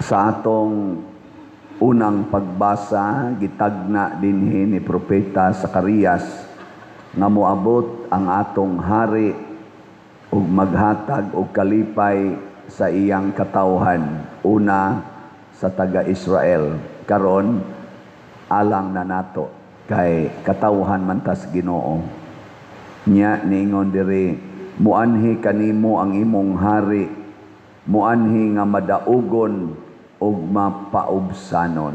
Sa atong unang pagbasa, gitagna dinhi ni Propeta Zacarias nga moabot ang atong hari ug maghatag og kalipay sa iyang katawhan, una sa taga-Israel. Karon alang na nato kay katawhan man tas Ginoo. Nya niingon diri, "Muanhi kanimo ang imong hari, muanhi nga madaugon ug mapaubsanon."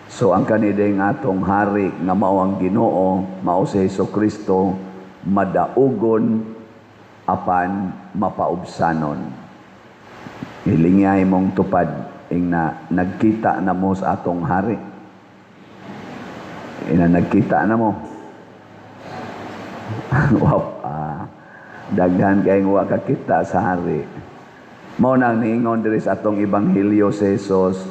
So ang kanideng atong hari nga mao ang Ginoo, mao si Hesus Kristo, madaugon apan mapaubsanon. Hilingay mong tupad ing na nagkita na mo sa atong hari. Ina nagkita na mo. Wap, daghan kay wa kakita sa hari. Mao nang niingon diri sa atong ebanghelyo si Jesus,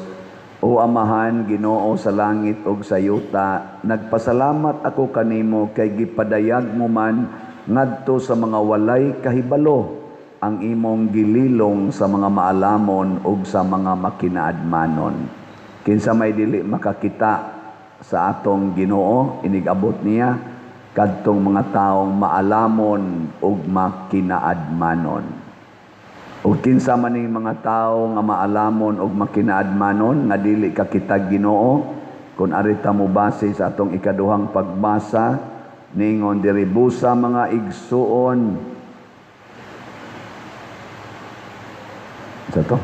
"O Amahan, Ginoo sa langit ug sa yuta, nagpasalamat ako kanimo kay gipadayag mo man ngadto sa mga walay kahibalo ang imong gililong sa mga maalamon ug sa mga makinaadmanon." Kinsa may dili makakita sa atong Ginoo inigabot niya kadtong mga taong maalamon ug makinaadmanon. Ug kinsa man ning mga tawo nga maalamon ug makinaadmanon nga dili kakita Ginoo? Kun arita mo base sa atong ikaduhang pagbasa, ningon diri, "Busa, mga igsuon," sa to,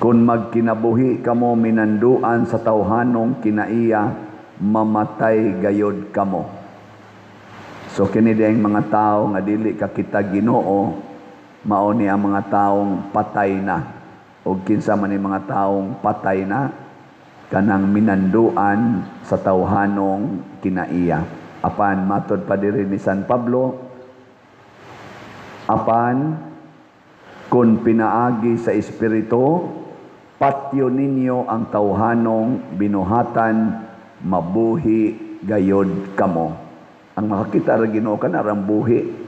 "kung magkinabuhi kamo minanduan sa tawhanong kinaiya, mamatay gayod kamo." So kini diyang mga tao nga dili kakita Ginoo, mao ni ang mga taong patay na. O kinsa man ni mga taong patay na? Kanang minanduan sa tawhanong kinaiya. Apan matod pa diri ni San Pablo, "Apan kung pinaagi sa Espiritu patyo ninyo ang tawhanong binuhatan, mabuhi gayod kamo." Ang makakita ra Ginoo kana rang buhi.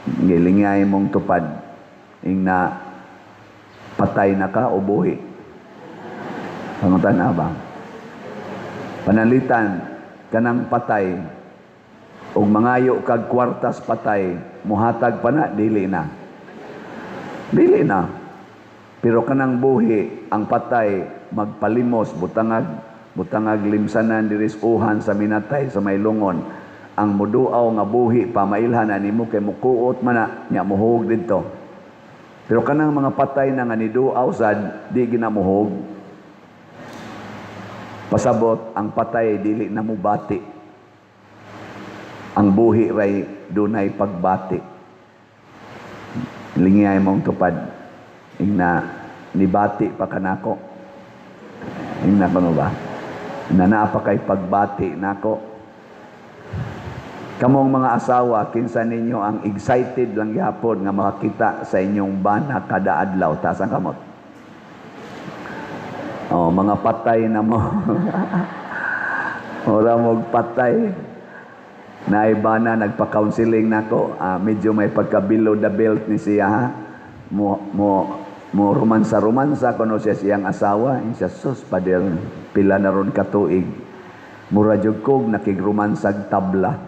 Gilingay mong tupad ing na patay na ka o buhi? Pangutan ba? Panalitan kanang patay og mangayo kag kwartas patay, muhatag pa na? Dili na. Dili na. Pero kanang buhi, ang patay magpalimos, butangag butangag limsanan diri sa uhan sa minatay sa may lungon. Ang muduaw nga buhi pa, mailhan na nimo kay mukuot man na nya, muhug didto. Pero kanang mga patay na nga niduaw sad, di ginamuhog. Pasabot, ang patay dili na mubati. Ang buhi ray dunay pagbati. Lingay mong tupad ing na nibati pa kanako. Ing na kuno ba na naa pa kay pagbati nako? Kamong mga asawa, kinsa ninyo ang excited lang gyapon nga makakita sa inyong bana kada adlaw? Taas ang kamot. Oh, mga patay na mo. Ora mog patay. Naay bana nagpa-counseling nako, medyo may pagka-below the belt ni siya ha. Mo romansa-romansa kuno siya siyang asawa. Siya, "Sus, pader, pila na ron katuig. Mura jud kog nakigromansag tabla."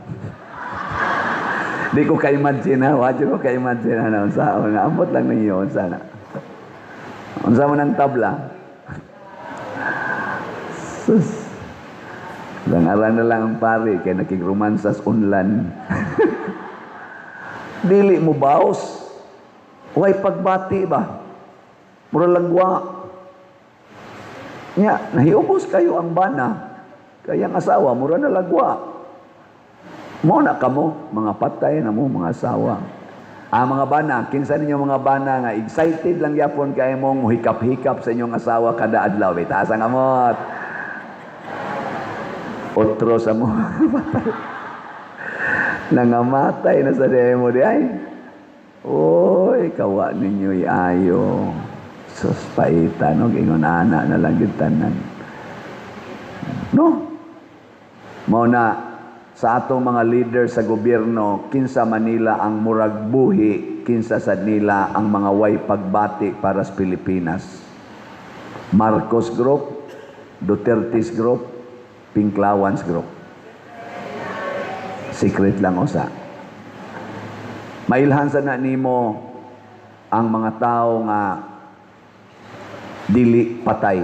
Di ko ka-imagine ha, wa ko ka-imagine ha, na unsa nga ambot lang ninyo unsa na. Unsa man ang tabla? Sus. Langaran na lang ang pare kay nakigromansas unlan. Dili mo baos. Way pagbati ba? Mura langwa. Nya, nahiubos kayo ang bana. Kaya ang asawa, mura na lagwa. Mo na kamo, mga patay na mo, mga asawa. Ah, mga bana, kinsa ninyo mga bana nga excited lang yapon kay mong hikap-hikap sa inyong asawa kada adlaw? Itaas ang kamot. Otro sa mo. Nangamatay na sa demo di ay. Oy, kawa ninyo ayo. Sus, paita no, ingon ana na lang gyud tanan. No? Mao na sa atong mga leader sa gobyerno, kinsa Manila ang murag buhi, kinsa sa nila ang mga way pagbati para sa Pilipinas? Marcos Group, Duterte's Group, Pinklawans Group. Secret lang usa. Mailhan sa na nimo ang mga tao nga dili patay.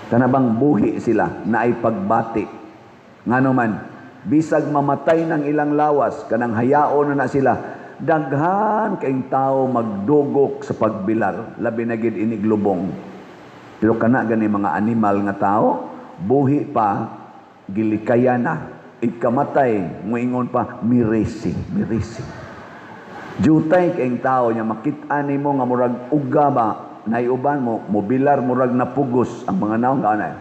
Kana bang buhi sila naay pagbati. Ngano man, bisag mamatay ng ilang lawas, kanang hayaon na na sila, daghan kayong tao magdugok sa pagbilar, labi na gid iniglubong. Pero kana gani mga animal nga tao, buhi pa, gilikaya na, ikamatay, muingon pa, mirisi, mirisi. Jutay kayong tao niya, makita nimo nga murag uga ba, naiuban mo, mobilar murag napugos ang mga naong kaanay.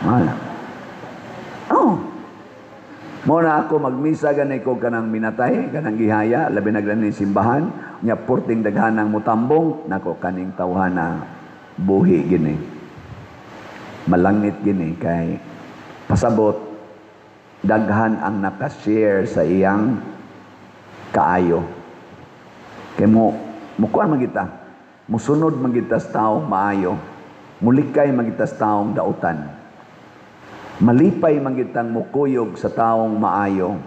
Wala. Oh. Mo na ako magmisa gani ko kanang minatay, kanang gihaya, labi na gani simbahan, nya purting daghanang mutambong, nako, kaning tawhana buhi gini. Malangit gini kay pasabot daghan ang nakashare sa iyang kaayo. Kay mo mukuan man kita, musunod man kita sa taong maayo, mulikay man kita sa taong dautan. Malipay man kitang mukuyog sa taong maayo,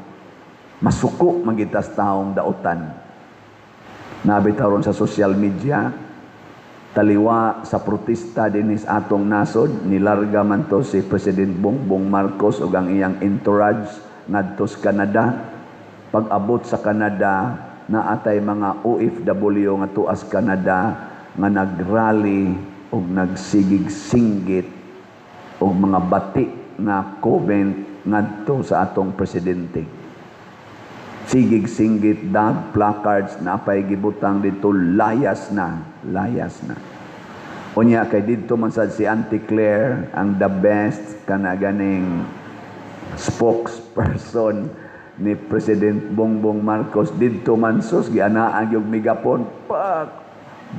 masuko man kita sa taong dautan. Nabitaw ron sa social media, taliwa sa protesta dinis atong nasod, nilarga man to si President Bongbong Marcos ug ang iyang entourage ngadto sa Canada. Pag-abot sa Canada, naatay mga OFW nga tuas Canada nga nagrally ug nagsigig singgit og mga bati nga comment ngadto sa atong presidente. Sigig singgit, dag placards na pay gibutang dito, "Layas na, layas na." Unya kay didto man sad si Auntie Claire, ang the best kana ganing spokesperson ni President Bongbong Marcos, didto man sus gianaan yung megapon, "Pak,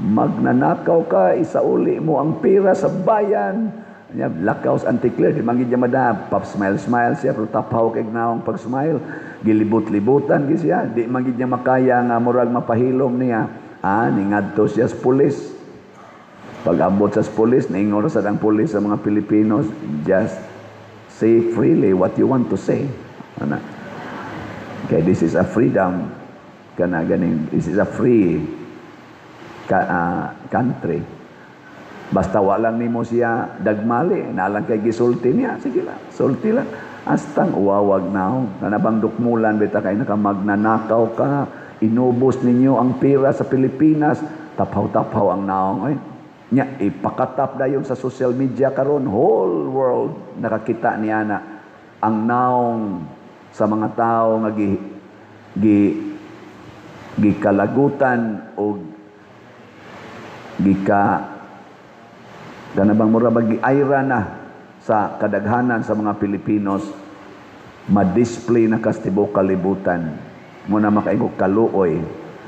magnanakaw ka, isauli mo ang pera sa bayan." Nya lakaw sa Auntie Claire, di man gid niya madab, pap smile smile siya pero tapaw kay naong pag smile, gilibot-libutan gid siya, di man gid niya makaya nga murag mapahilom niya. Ah, ningadto siya sa pulis. Pag abot sa pulis, niingon sa ang pulis sa mga Pilipinos, "Just say freely what you want to say." Ana. Okay, this is a freedom kana ganing, this is a free country. Basta wala nimo siya dagmali, nalang kay gisulti niya, sige lang, sulti lang. Astang uwawag na, kanabang dukmulan bita kay naka magnanakaw ka, inubos ninyo ang pera sa Pilipinas, taphaw-taphaw ang naong. Ay, nya ipakatap dayon sa social media karon, whole world nakakita niya na ang naong sa mga tao nga gi, gi gikalagutan o gika kana bang mura bag giayra na sa kadaghanan sa mga Pilipinos, ma-display na kas tibuok kalibutan mo na makaingon kaluoy.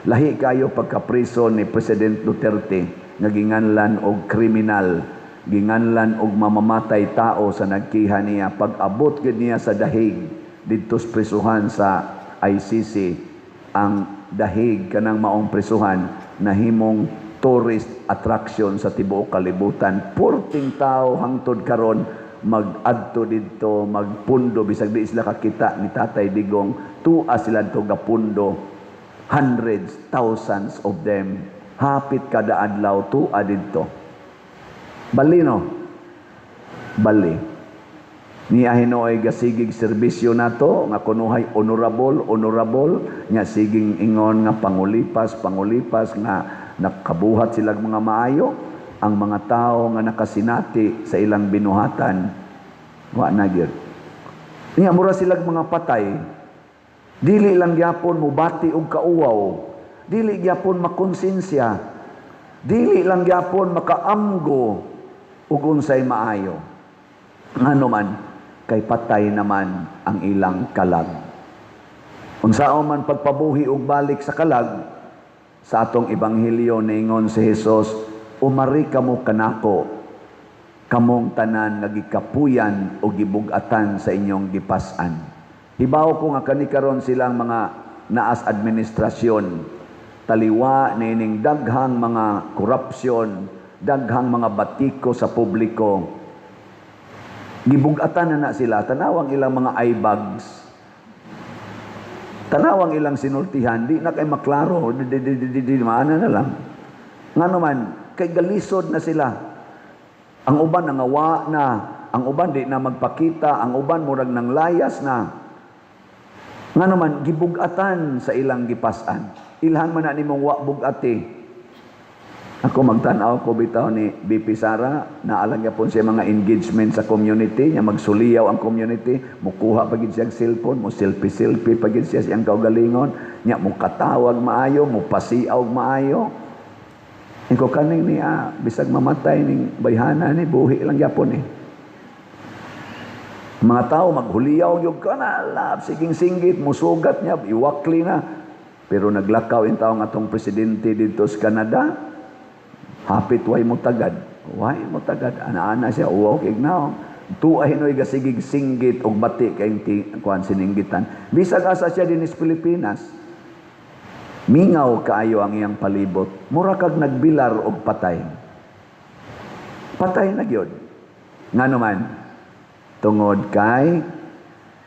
Lahi kayo pagkapriso ni President Duterte nga ginganlan og kriminal, ginganlan og mamamatay tao sa nagkiha niya. Pag abot gid niya sa Dahig didto sa prisuhan sa ICC, ang Dahig kanang maong prisuhan nahimong tourist attraction sa tibuok kalibutan. Purting tao hangtod karon mag-adto didto, magpundo, bisag di sila kakita ni Tatay Digong, tua sila dito gapundo, hundreds, thousands of them, hapit kada adlaw tua didto. Bali no? Bali. Ni ahinooy gasigig serbisyo nato nga kunuhay honorable, honorable nya siging ingon nga pangulipas, pangulipas nga nakabuhat silang mga maayo. Ang mga tao nga nakasinati sa ilang binuhatan, wa na gyud. Nya mura silang mga patay, dili lang gyapon mubati og kauwaw, dili gyapon makonsensya, dili lang gyapon makaamgo ug unsay maayo. Ngano man, kay patay naman ang ilang kalag. Unsaon man pagpabuhi og balik sa kalag? Sa atong ebanghelyo niingon si Jesus, "Umari kamo kanako, kamong tanan nga gikapuyan o gibug-atan sa inyong gipas-an." Hibaw ko nga kani karon silang mga naas administrasyon, taliwa niining daghang mga korupsyon, Daghang mga batiko sa publiko. Gibugatan na na sila. Tanawang ilang mga eye bags. Tanawang ilang sinultihan, di na kay maklaro, di, di, di, di, di, di, maana na lang. Nga naman, kay galisod na sila. Ang uban nangawa na, ang uban di na magpakita, ang uban murag nang layas na. Nga naman, gibugatan sa ilang gipasan. Ilhan man na nimong wa bugati. Ako magtan-aw ko bitaw ni BP Sara, naalang niya po siya mga engagement sa community, niya magsuliyaw ang community, mukuha pa gid siya og cellphone, mo selfie-selfie pa gid siya siyang kaugalingon, niya mo katawag maayo, mo pasiaw maayo. Inko kaning niya, bisag mamatay ning bayhana ni buhi lang gyapon eh. Mga tao maghuliyaw gyud ka na, lab, siging singgit, musugat niya, iwakli na. Pero naglakaw in taong atong presidente dito sa Canada, hapit way mo tagad. Way mo tagad. Ana-ana siya, uwaw kig naong. Tuwa hinoy gasigig singgit og bati kay kuan sininggitan. Bisag asa siya dinhi sa Pilipinas, mingaw kaayo ang iyang palibot. Mura kag nagbilar og patay. Patay na gyud. Ngano man, tungod kay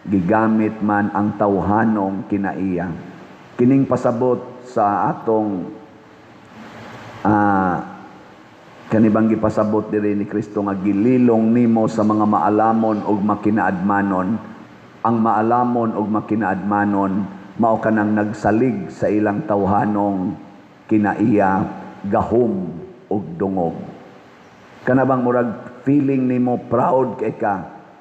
gigamit man ang tawhanong kinaiya. Kining pasabot sa atong kanibang gipasabot diri ni Kristo nga gililong nimo sa mga maalamon ug makinaadmanon. Ang maalamon ug makinaadmanon mao kanang nagsalig sa ilang tawhanong kinaiya, gahom ug dungog. Kana bang murag feeling nimo proud kay ka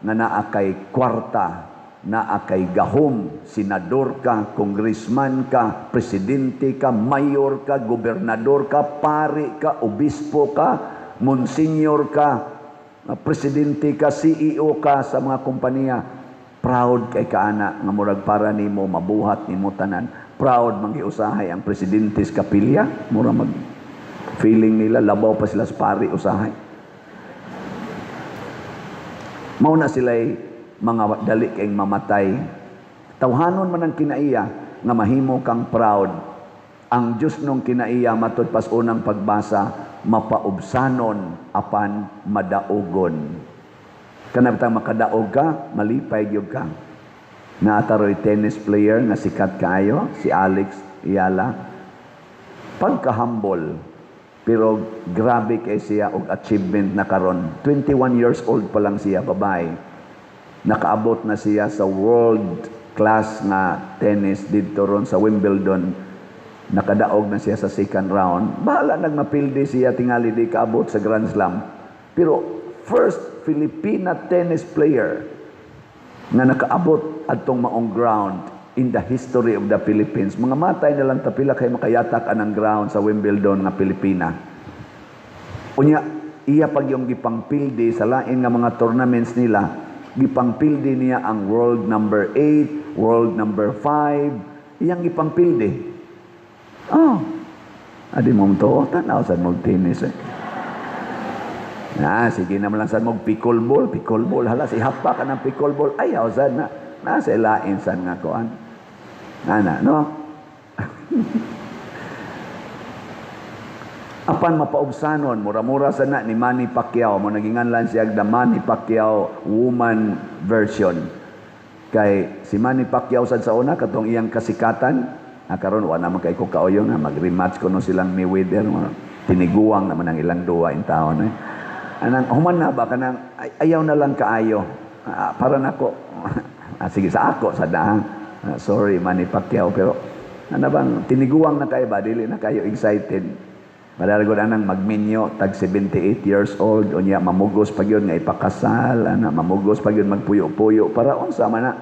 nga naa kay kwarta, naa kay gahom, senador ka, congressman ka, presidente ka, mayor ka, gobernador ka, pari ka, obispo ka, monsenyor ka, presidente ka, CEO ka sa mga kompanya. Proud kay kaana nga murag para nimo mabuhat nimo tanan. Proud mangiusahay ang presidente sa kapilya, mura mag feeling nila labaw pa sila sa pari usahay. Mao na sila'y mga dali kayong mamatay. Tawhanon man ang kinaiya nga mahimo kang proud. Ang Diyos nung kinaiya matud pas unang pagbasa, mapaubsanon apan madaugon. Kana bitang makadaog ka, malipay gyud ka. Naataroy tennis player nga sikat kaayo, si Alex Eala. Pagka-humble, pero grabe kay siya og achievement na karon. 21 years old pa lang siya, babae. Nakaabot na siya sa world class nga tennis didto ron sa Wimbledon. Nakadaog na siya sa second round. Bahala nagmapildi siya tingali di kaabot sa Grand Slam. Pero first Filipina tennis player nga nakaabot adtong maong ground in the history of the Philippines. Mga matay na lang tapila kay makayatak anang ground sa Wimbledon nga Pilipina. Unya, iya pag yung gipangpildi sa lain nga mga tournaments nila, gipangpildi niya ang world number 8, world number 5, iyang gipangpildi. Oh, adi mo to, tanaw sa mong tennis eh. Na, sige naman lang sa mong pickleball, pickleball, hala, si hapa ka ng pickleball, ayaw sad na, nasa lain sad nga kuan. Nana, no? Apan mapaubsanon, mura-mura sa na ni Manny Pacquiao, mo naginganlan siya the Manny Pacquiao woman version. Kay si Manny Pacquiao sad sa una katong iyang kasikatan, karon wa naman kay ko kaoyo nga mag-rematch kuno silang Mayweather, tiniguang naman ang ilang duwa in taon eh. Anang human na ba kanang ayaw na lang kaayo. Para nako. Sige sa ako sa daan. Sorry Manny Pacquiao, pero ano bang tiniguang na kayo ba dili na kayo excited. Madaragod anang magminyo tag 78 years old unya mamugos pa gyud nga ipakasal ana mamugos pa gyud magpuyo-puyo para unsa man na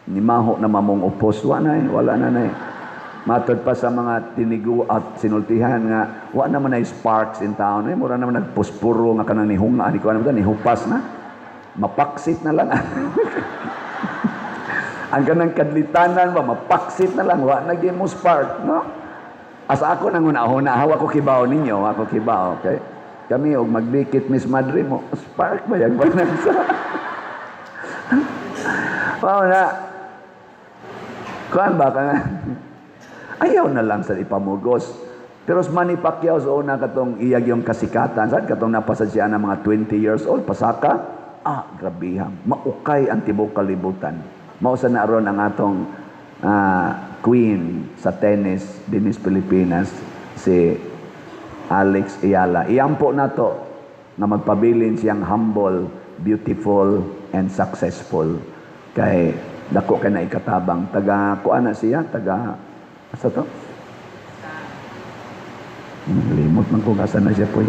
nimaho na mamong upos wa na eh, wala na na eh. Matod pa sa mga tinigu at sinultihan nga wa naman ay sparks in town eh mura naman nagpuspuro nga kanang nihunga ani ko ano nihupas na mapaksit na lang. Ang kanang kadlitanan ba mapaksit na lang wa na gyud mo spark, no? Asa ako nang una-una, hawa ko kibaw ninyo, ako kibaw, okay? Kami og magdikit Miss Madre mo, spark ba yan ba nagsa? Mao na. Kuan ba ka nga? Ayaw na lang sa ipamugos. Pero si Manny Pacquiao sa una, katong iyag yung kasikatan, saan katong napasad siya ng mga 20 years old, pasaka, ah, grabiha, maukay ang tibok kalibutan. Mao sa na aron ang atong queen sa tennis dinis Pilipinas, si Alex Eala. Iampo nato nga magpabilin siyang humble, beautiful, and successful. Kay dako kay na ikatabang. Taga kuan na siya, taga asa to? Limot man ko asa na siya po.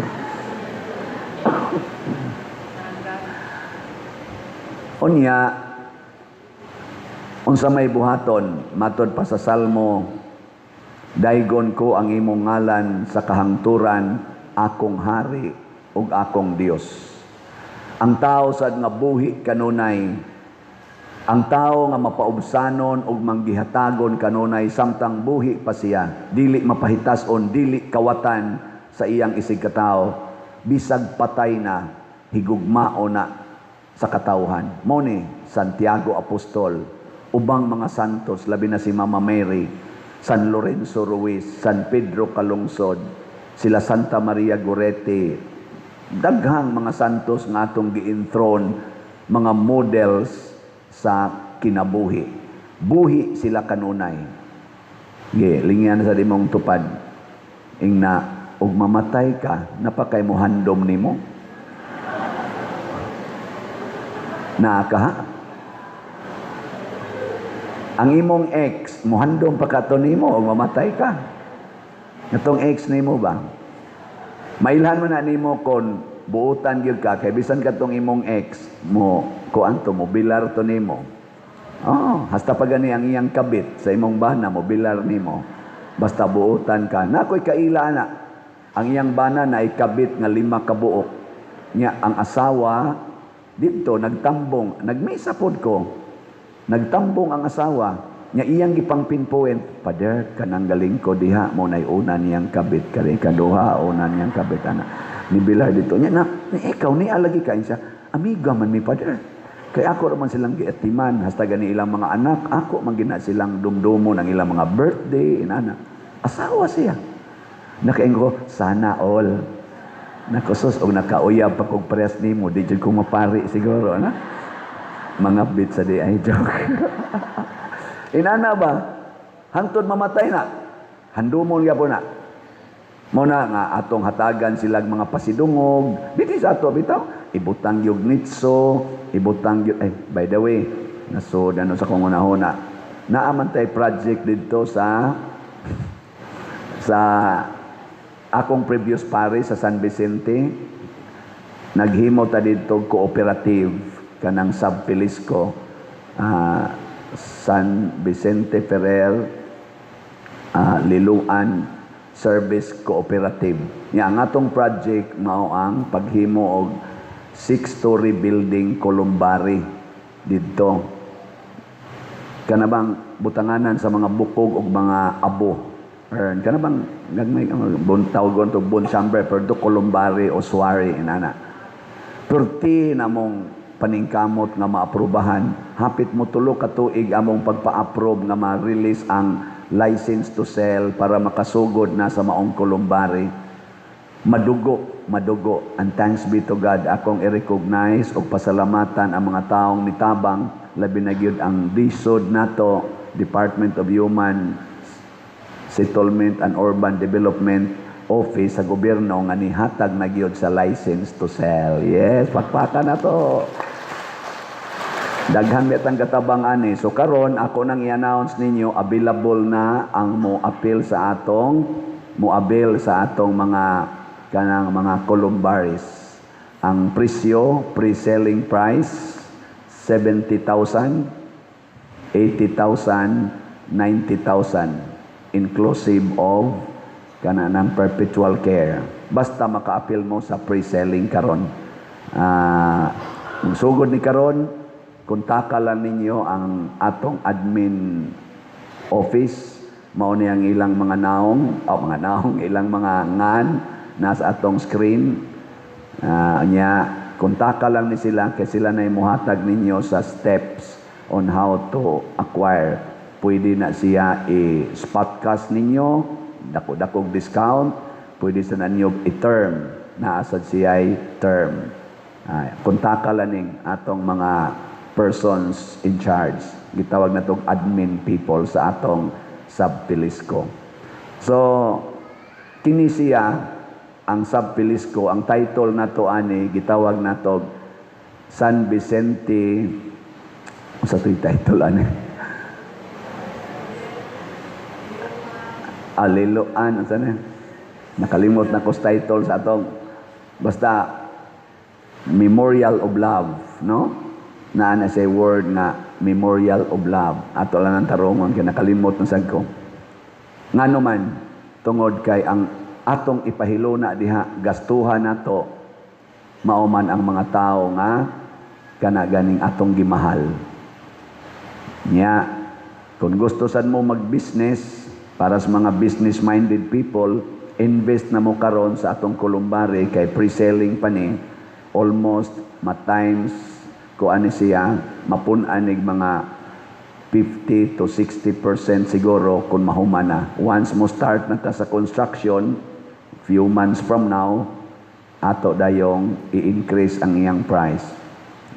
Unya, unsa may buhaton, matod pa sa Salmo, "Daygon ko ang imong ngalan sa kahangturan, akong hari ug akong Dios." Ang tao sad nga buhi kanunay, ang tao nga mapaubsanon ug manggihatagon kanunay samtang buhi pa siya, dili mapahitason, dili kawatan sa iyang isig katao, bisag patay na, higugmao na sa katawhan. Mao ni Santiago Apostol, ubang mga santos, labi na si Mama Mary, San Lorenzo Ruiz, San Pedro Calungsod, sila Santa Maria Goretti, daghang mga santos nga atong gi-enthrone, mga models sa kinabuhi. Buhi sila kanunay. Ge, lingyan sa imong tupad. Ingna, ug mamatay ka, napakay mo handom nimo. Naa ka ha? Ang imong ex, muhandom pa ka to nimo ug mamatay ka. Katong ex nimo ba? Mailhan man na nimo kon buutan gyud ka, kay bisan katong imong ex mo kuan to, mo bilar to nimo. Oh, hasta pa gani ang iyang kabit sa imong bana mo bilar nimo. Basta buutan ka. Na ako'y kaila na. Ang iyang bana na ikabit nga 5 ka buok. Nya ang asawa didto nagtambong, nagmisa pod ko. Nagtambong ang asawa. Nya iyang gipang pinpoint, "Pader, kanang galing ko diha mo nay una niyang kabit, kani kaduha una niyang kabit ana." Ni bilar dito. Nya na, ni ikaw ni alagi ka siya. "Amiga man mi, pader. Kay ako raman silang giatiman hasta gani ilang mga anak, ako man gina silang dumdumo ng ilang mga birthday inana." Asawa siya. Nakaingon ko, "Sana all." Nakusos og nakauyab pa kog parehas nimo, di jud ko mapari siguro na. Mga bit sa di ay joke. Inana ba? Hangtod mamatay na. Handumon gyapon na. Mao na nga atong hatagan silang mga pasidungog. Dito sa ato bitaw, ibutang gyud nitso, ibutang gyud. Ay, by the way, nasod ano sa kong unahuna. Naa man tay project didto sa akong previous parish sa San Vicente. Naghimo ta didto cooperative kanang Sub Felisco, San Vicente Ferrer Liloan Service Cooperative. Nya ang atong project mao ang paghimo og 6-story building columbary didto. Kana bang butanganan sa mga bukog og mga abo. Or kana bang gagmay bon tawgon to bone chamber, pero do columbary o ossuary inana. Perti namong paningkamot nga maaprubahan, hapit mo 3 ka tuig among pagpa-approve nga ma-release ang license to sell para makasugod na sa maong columbary. Madugo, madugo. And thanks be to God, akong i-recognize og pasalamatan ang mga taong nitabang, labi na gyud ang DHSUD nato, Department of Human Settlement and Urban Development Office sa gobyerno nga nihatag na gyud sa license to sell. Yes, pakpakan na to. Daghan bitang katabang ani. So karon ako nang i-announce ninyo, available na ang mo avail sa atong mga kanang mga columbaries. Ang presyo, pre-selling price 70,000, 80,000, 90,000 inclusive of kana ng perpetual care. Basta maka-appeal mo sa pre-selling karon. Sugod ni karon, kontaka lang ninyo ang atong admin office. Mao ni ang ilang mga naong, o mga naong, ilang mga ngan nasa atong screen. Nya, kontaka lang ni sila kay sila na muhatag ninyo sa steps on how to acquire. Pwede na siya i-spot cash ninyo, Dako-dakog discount, pwede sa ninyo i-term. Naa sad siya'y term. Ay, kontaka lang ning atong mga persons in charge. Gitawag natong admin people sa atong Sub-Pilisco. So, kini siya, ang Sub-Pilisco, ang title nato ani, gitawag nato San Vicente, sa ito'y title ani? Aliloan, ano na? Nakalimot na ko sa title sa atong, basta, Memorial of Love, no? Naa na say word nga Memorial of Love. Ato lang ang tarongon, kay nakalimot na sad ko. Ngano man, tungod kay ang atong ipahiluna diha, gastuhan nato, mao man ang mga tao nga kana ganing atong gimahal. Nya, kung gusto sad mo mag-business, para sa mga business-minded people, invest na mo karon sa atong columbary kay pre-selling pa ni, almost ma-times ko ani siya, mapun-an nig mga 50 to 60% siguro kung mahuman na. Once mo start na ta sa construction, few months from now, ato dayong i-increase ang iyang price.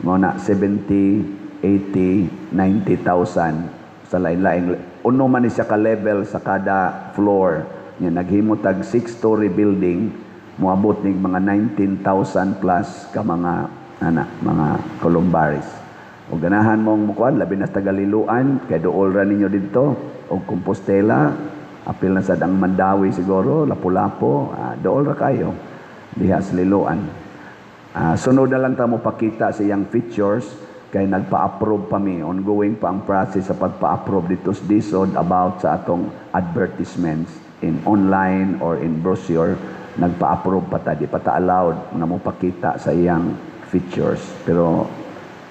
Mo na 70, 80, 90,000 sa lain-lain. Uno man ni siya ka level sa kada floor. Nya naghimo tag 6-story building, moabot nig mga 19,000 plus ka mga ana, mga columbaries. O ganahan mong mukuan, labi na sa Tagaliloan, kay dool ra ninyo didto, o Compostela, apil na sad ang Mandaue siguro, Lapu-Lapu, dool ra kayo diha sa Liloan. Sunod na lang ta mo pakita sa iyang features kay nagpa-approve pa mi, ongoing pa ang process sa pagpa-approve dito sa DHSUD about sa atong advertisements in online or in brochure. Nagpa-approve pa ta, di pa ta allowed na mo pakita sa iyang features, pero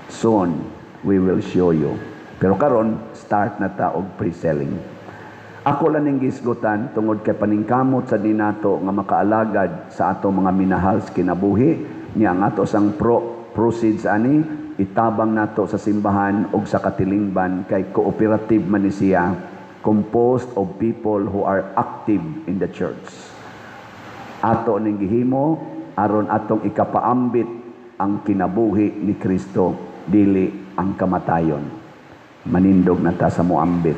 soon we will show you. Pero karon start na ta og pre-selling. Ako lang ning gisgutan tungod kay paningkamot sa dinato nga makaalagad sa atong mga minahal sa kinabuhi niya. Ang ato sang proceeds ani itabang nato sa simbahan og sa katilingban kay cooperative man ni siya, composed of people who are active in the church. Ato ning gihimo aron atong ikapaambit ang kinabuhi ni Kristo, dili ang kamatayon. Manindog na ta sa moambit.